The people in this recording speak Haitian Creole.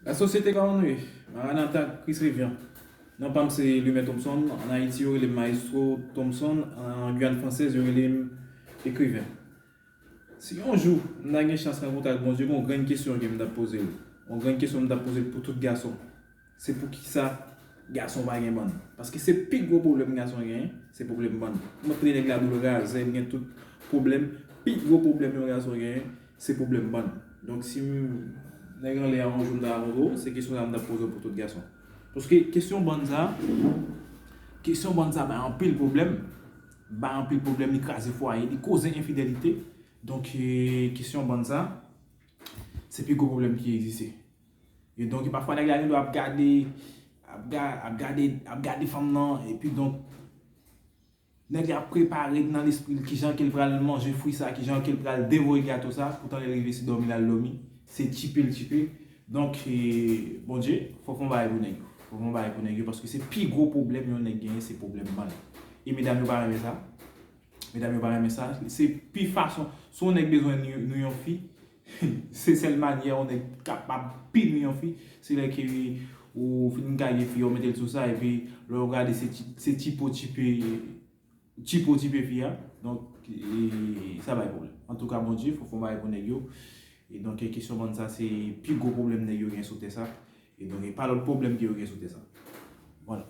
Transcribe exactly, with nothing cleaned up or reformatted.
La société, kòman nou ye? Maranatha, Christ revient. Non pa m se Lumen Thompson, an Ayiti yo rele m Maestro Thompson, an Guyane Française yo rele m ekriven. Si yon jou m ta gen chans rankontre ak Bondye, gen yon grenn kesyon ke m t ap poze l. Yon grenn kesyon m t ap poze l pou tout gason. Se poukisa gason pa gen bann? Paske se pi gwo pwoblèm gason genyen, se pwoblèm bann. M antre nèg la boul razè, m gen tout pwoblèm. Pi gwo pwoblèm yon gason genyen, se pwoblèm bann. Donk si m nèg anlè a yon jou m ta rankontre w, se kesyon sa m t ap poze w pou tout gason. Paske kesyon bann sa, kesyon bann sa bay anpil pwoblèm, bay anpil pwoblèm, li kraze fwaye, li koze enfidèlite. Donk eh, kesyon bann sa, se pi gwo pwoblèm ki egziste. E donk pafwa nèg la gen dwa ap gade, ap ga- ap gade, ap gade fanm nan, epi donk nèg la ap prepare nan lespri l kijan ke l pral manje fwi sa, kijan ke l pral devore gato sa, poutan lè l rive se dòmi l al dòmi, se tchipe l tchipe. Donk eh, Bondye, fòk fè yon bagay pou nèg yo. Fòk fè yon bagay pou nèg yo, paske se pi gwo pwoblèm yon nèg genyen, se pwoblèm bann. E medam yo pa renmen sa. Medam yo pa renmen sa. Se pi fason, si yon nèg bezwen nou yon fi, se sèl manyè yon nèg kapab pi nou yon fi, se lè ke ou fin gade fi, ou mete l sou sa, epi lè w gade se tchipo tchipe, tchipo tchipe fi a. Donk eh, sa bay pwoblèm. Antouka, Bondye, fòk fè yon bagay pou nèg yo. E donk eh, kesyon bann sa, se pi gwo pwoblèm nèg yo gen sou tè sa. E donk eh, pa lòt pwoblèm ke yo gen sou tè sa. Vwala.